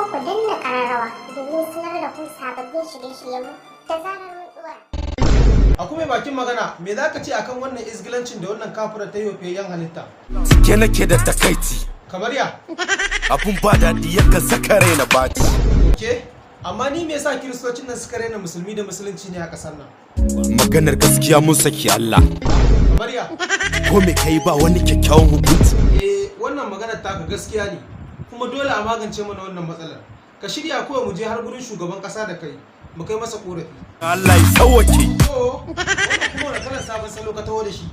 ku danna ƙararrawa domin sanar da ku sababbin shirye-shiryenmu da zarar mun ɗora. A kuma bakin magana, me za ka ce akan wannan izgilancin da wannan kafirar ta yi wa fiyayyen halitta? Cike nake da takaici. Kamar ya? Abun ba daɗi, yakan saka rai na baci. Ke, amma ni me yasa Kiristocin nan suka raina Musulmi da Musulunci ne a ƙasar nan? Maganar gaskiya, mun saki Allah. Kamar ya? Ko me kai, ba wani kyakkyawan hukunci. Eh, wannan maganar taka gaskiya ne, kuma dole a magance mana wannan matsalar. Ka shirya kawai mu je har gurin shugaban ƙasa da kai, mu kai masa korafi. Allah ya sauwake. To, wannan kuma wani kalan sabon salo ka taho da shi?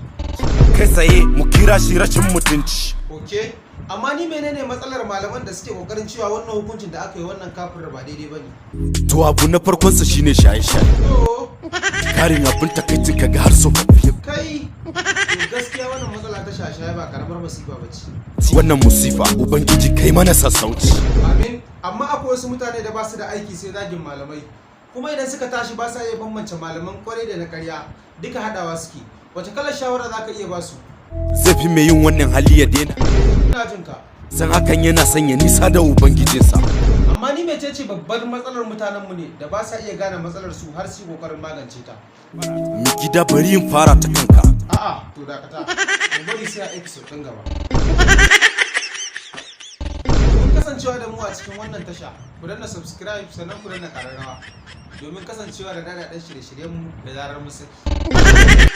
Kai tsaye mu kira shi rashin mutunci. Ok, amma ni menene matsalar malaman da suke kokarin cewa wannan hukuncin da aka yi wannan kafirar ba daidai bane? To, abu na farkon sa shine shaye-shaye. To. Karin abin takaicin, kaga har tsofaffi. Kai, to gaskiya wannan matsala ta shashaye ba karamar masifa ba ce. Wannan musifa, Ubangiji kai mana sassauci. Amin. Amma akwai wasu mutane da ba su da aiki sai zagin malamai, kuma idan suka tashi ba sa iya bambance malaman kwarai da na karya, duka hadawa suke. Wace kalar shawara za ka iya ba su? Zai fi mai yin wannan hali ya daina. Ina jin ka. San hakan yana sanya nisa da ubangijinsa. Amma ni mecece babbar matsalar mutanenmu ne da ba sa iya gane matsalar su har su yi kokarin magance ta? Mi gida, bari in fara ta kanka. A'a, to dakata, mu bari sai a episode ɗin gaba. Domin kasancewa da mu a cikin wannan tasha, ku danna subscribe, sannan ku danna kararrawa domin kasancewa da daɗaɗɗen shirye-shiryenmu da zarar mun saki.